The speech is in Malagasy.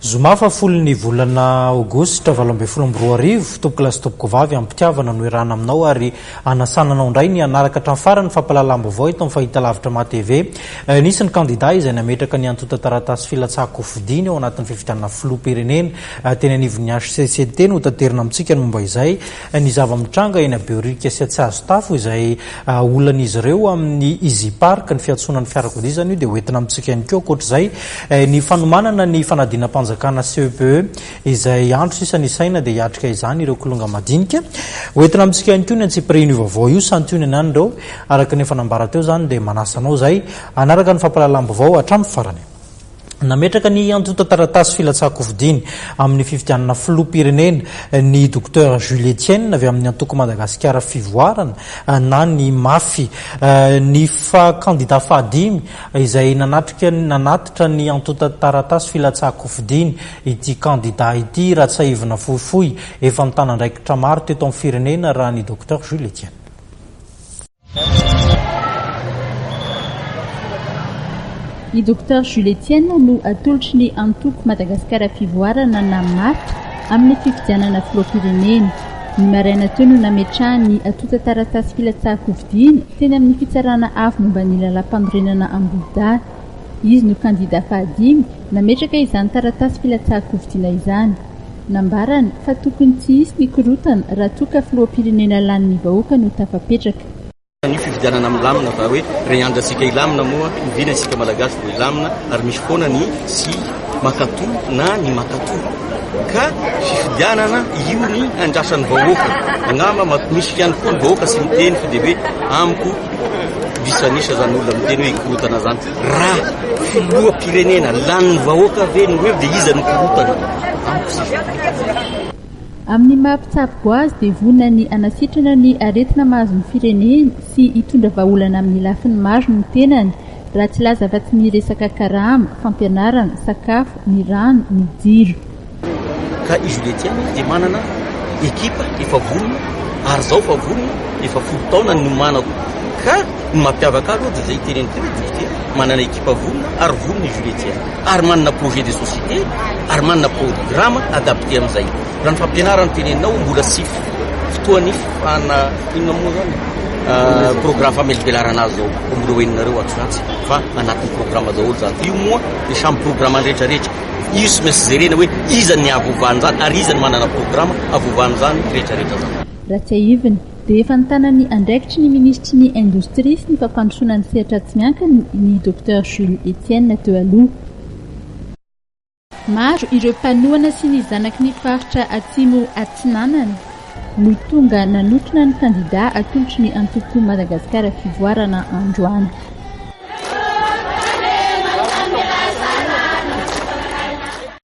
Zoma fahafolon'ny volana aogositra 2018, tompokolahy sy tompokovavy, am-pitiavana no iarahana aminao ary anasana anao indray ny hanaraka hatramin'ny farany ny fampahalalam-baovao eto amin'ny fahitalavitra MATV. Nisy ny kandida izay nametraka ny antontan-taratasy filatsahan-kofidiny ao anatin'ny fifidianana filoham-pirenena teny anivon'ny HCCT no hotaterina amintsika ny momba izay. Ny zava-mitranga eny Behoririka sy Antsiazotafo izay olan'izy ireo amin'ny Easy Park, ny fiantsoana ny fiarakodia izany io dia hoentina amintsika ihany koa. Ankoatra izay, ny fanomanana ny fanadinam-panjakana CEPE izay andro sisa ny isaina dia hiatrika izany ireo kilonga madinika. Hoentina amintsika ihany koa ny antsipirihin'io vaovao io, santionany ihany ireo. Araka ny efa nambara teo izany dia manasa anao izay hanaraka ny fampahalalam-baovao hatramin'ny farany. Nametraka ny antontan-taratasy filatsahan-kofidiny amin'ny fifidianana filoham-pirenena ny Docteur Jules Etienne avy amin'ny antoko Madagasikara Fivoarana na ny Mafy. Ny kandida fahadimy izay nanatrika nanatitra ny antontan-taratasy filatsahan-kofidiny ity kandida ity raha tsiahivina fohifohy efa nitana andraikitra maro teto amin'ny firenena raha ny Docteur Jules Etienne. Ny Docteur Jules Etienne no atolotry ny antoko Madagasikara Fivoarana na Mafy amin'ny fifidianana filoham-pirenena. Ny maraina teo no nametrahany ny antontan-taratasy filatsahan-kofidiny teny amin'ny Fitsarana avo momba ny lalàmpanorenana Ambohidahy. Izy no kandida fahadimy nametraka izany taratasy filatsahan-kofidina izany. Nambarany fa tokony tsy hisy ny korontana raha toa ka filoham-pirenena lanin'ny vahoaka no tafapetraka. Ny fifidianana milamina fa hoe raha hiandry antsika hilamina moa oviana isika Malagasy vao hilamina ary misy foana ny tsy mankato na ny mankato ka fifidianana io ny andrasan'ny vahoaka angamba misy ihany koa ny vahoaka tsy miteny fa dia hoe amiko disanisa zany olona miteny hoe hikorontana zany Raha filoham-pirenena lanin'ny vahoaka ve no eo dia iza no korontana? Amiko tsy izy korontana. Amin'ny maha mpitsabo azy dia vonona ny hanasitrana ny aretina mahazo ny firenena sy hitondra vahaolana amin'ny lafiny maro ny tenany, raha tsy hilaza afa-tsy ny resaka karama, fampianarana, sakafo, ny rano, ny jiro. Ka i Jules Etienne dia manana ekipa efa vonona ary zaho efa vonona, efa folo taona ny niomanako ka ny mampiavaka ahy aloha dia izay teneniko teo hoe dokotera manana ekipa vonona ary vonona i Jules Etienne ary manana projet de société ary manana programme adapté amin'izay. Raha ny fampianarana teneninao mbola tsy fotoan'ny fana inona moa zany programme famelabelarana azy zao fa mbola ho henonareo atsy ho atsy fa anatin'ny programme daholo zany. Io moa dia samy programme rehetra rehetra. Io tsy maintsy jerena hoe iza ny hahavoavahana izany ary iza no manana programa hahavoavahana izany rehetra rehetra izany. Raha tsiahivina, dia efa nitana ny andraikitry ny minisitry ny Indostria sy ny fampandrosoana ny sehatra tsy miankina ny Docteur Jules Etienne teo aloha. Maro ireo mpanohana sy ny zanaky ny faritra Atsimo Atsinanana no tonga nanotrona ny kandida atolotry ny antoko Madagasikara Fivoarana androany.